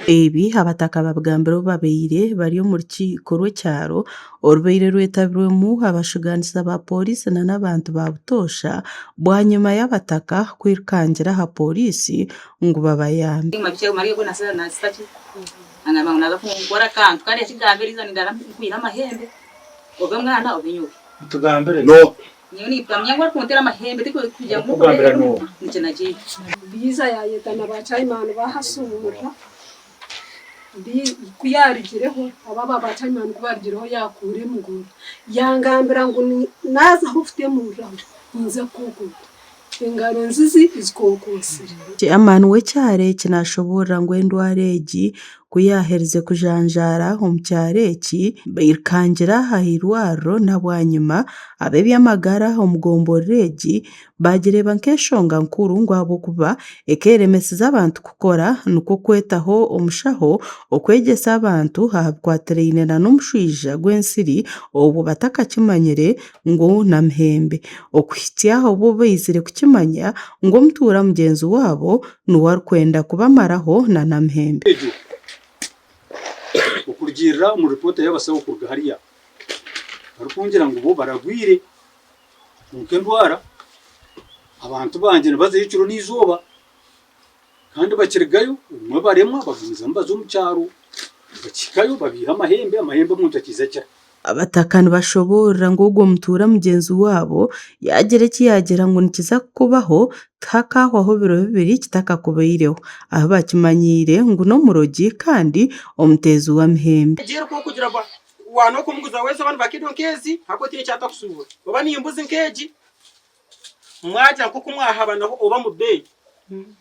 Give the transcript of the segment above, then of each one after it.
Ebi abataka babigambire obu babaire bari omu rukiiko rw'ekyaro orubaire rwetabirwemu abashugaanisa ba pooriisi n'abantu ba butoosha bwanyima y'abataka kwirukangira aha pooriisi ngu babayambe. Biiza yaayeta na ba chaimani baahashuumurira, ku yaarugireho abo aba ba chaimani ku baarugireho yaakuura emiguura yangambira ngu naaza ahu kutemuriraho ninza kukukuuta. Engaro nzizi zikookoosire. Chairman w'ekyaro eki nashoboorora ngu endwara egi ku yaaherize kujanjaara omu kyaro eki, bairukangira aha irwariro na bwanyima ab'eby'amagara omu gomborora egi baagireeba nk'enshonga nkuru ngu ahabw'okuba ekeeremesize abantu kukora nikwo kwetaho omushaho okwegyesa abantu aha bikwatiraine na n'omushwija gw'ensiri obwo batakakimanyire ngu na Muhembe okuhitsya obu baizire kukimanya ngu omutuura mugyenzi waabo niwe arikwenda kubamaraho na Namuhembe. Egyo okurugiirira omu ripoota y'abasaho kuruga hariya barikungira ngu bo baragwire kwonka endwara abantu bangye nibazayo ekiro n'eizooba kandi bakirigayo obumwe baremwa bagumizamu baza omu kyaro bakihikayo babiiha amahembe, amahembe omuntu akiiza akira. Abataka nibashoboorora ngu ogwo mutuura mugyenzi waabo yaagira eki yaagira ngu nikiza kukubaho, tihakaahwaho biro bibiri kitakakubaireho. Ahu bakimanyiire ngu n'omurogi kandi omuteezi w'amihembe. Egi eri kugira ngu waaba n'okumuguza weeza oba nibakido nk'ezi ahakuba tihaine eki atakusuubura. Oba ni mbuzi nk'egi mwagira nk'oku mwahabanaho oba mu beeyi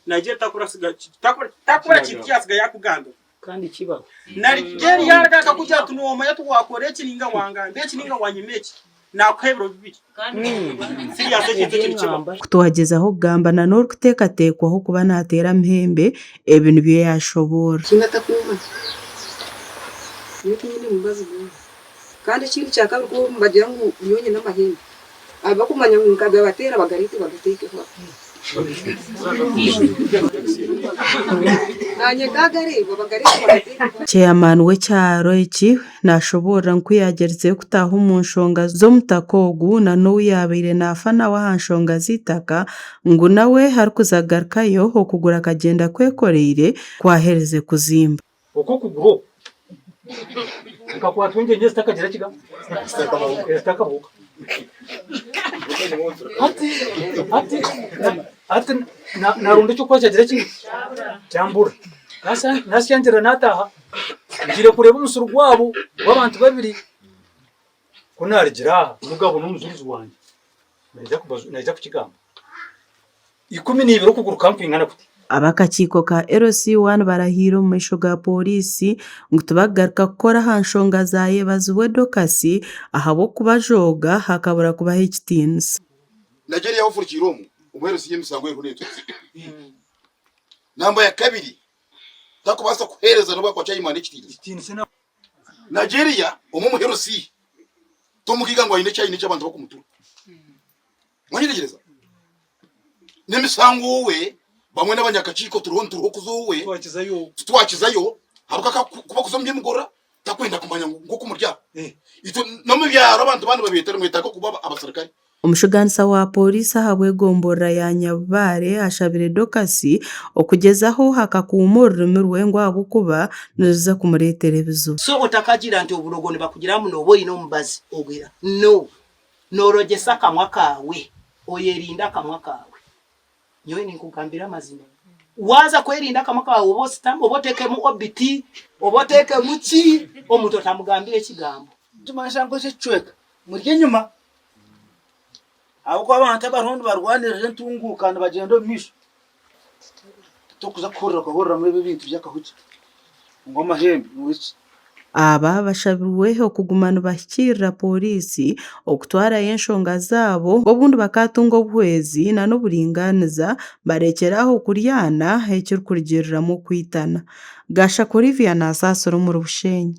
naija takubura kintu ki yaatsiga yaakugambira. Kandi kibaho. Nari yaaruga akakugira ati noomanya ti waakora eki nainga wangamba eki nainga wanyima eki, naakuha ebiro bibiri. Serious ekintu ekyo nikibaho. Ku twagyezaho kugamba na n'orikuteekateekwaho kuba naateera amahembe, ebi nibyo yaashoboorora. Kinga takumanya. Nyowe tinyine mubazi gwona. Kandi ekindi kyakabiri ku nibagira ngu nyowe nyine amahembe, abakumanya ngu nkagabateera bagareete bagateekeho aha. Naanye nkagareeba bagareete bagateekeho aha. Chairman w'ekyaro eki nashoboorora ngu ku yaagyerizeho kutaaha omu nshonga z'omutaka ogu na n'ou yaabaire naafa nawe aha nshonga z'eitaka ngu nawe arikuza kugarukayo okuguru akagyenda kwekoreire kwaherize kuzimba. Okwo okuguru okwo kukakwatwa engyenyi ezitakagira ki ezitakahuuka. Hati hati hati naaronda eky'okukora kyagira ki kyambura. Naasyangira naataaha ngiire kureeba omusiri gwabo gw'abantu babiri ku naarugire aha Mugabo n'omujurizi wangye naija kukigamba. 12 okuguru kankwingana kuti. Ab'akakiiko ka LC1 barahiire omu maisho ga Pooriisi ngu tibakugaruka kukora aha nshonga za Ayebazibwe Dorcas ahabw'okubajooga akabura kubaha ekitiinisa. Nigeria yahufurukiire omu omu LC y'emisango eriho neetuuza. Namba ya kabiri takubaasa kuheereza n'obu akuba akyayimana ekitiinisa. Nigeria omu omu LC tomugiga ngu aine eki aine eki abantu bakumutura. Mwanyetegyereza? N'emisango owe bamwe n'abanyakakiiko turiho nituriho kuza owe titwakizayo ahabw'okuba kuba kuza omu by'emigorora takwenda kumanya ngu nk'oku muri aha. Itwe n'omu byaro abantu abandi babeeta nimwetaaga kuba abasirikare. Omushugaanisa wa Pooriisi ahabw'egomborora ya Nyabubare ashabire Dorcas okugyezaho akakuuma orurimi rwe ngu ahabw'okuba niruza kumureetera ebizibu. So otakagira nti oburogo nibakugira ngu noba oyine omubazi ogwira no. Noorogyesa akamwa kaawe, oyerinda akamwa kaawe. Nyowe ninkugambira amazima. Waaza kwerinda akamwa kaawe oba ositami, oba oteekemu obiti, oba oteekemu ki, omuntu otamugambira ekigambo. Nikimanyisa ngu eki ekicweka muri enyima ahabw'okuba abantu abariho nibarwanirira entunguuka nibagyenda omu maisho titukuza kuhurira okahuriramu ebi ebintu by'akahugye ngu amahembe ngu eki. Aba bashabirwe okuguma nibahikiirira pooriisi okutwarayo enshonga zaabo obundi bakaatunga obuhwezi n'oburingaaniza barekyere aho kuryana ekirikurugiiriramu okwitana. Gashaka Olivia naasaasira omuri Bushenyi.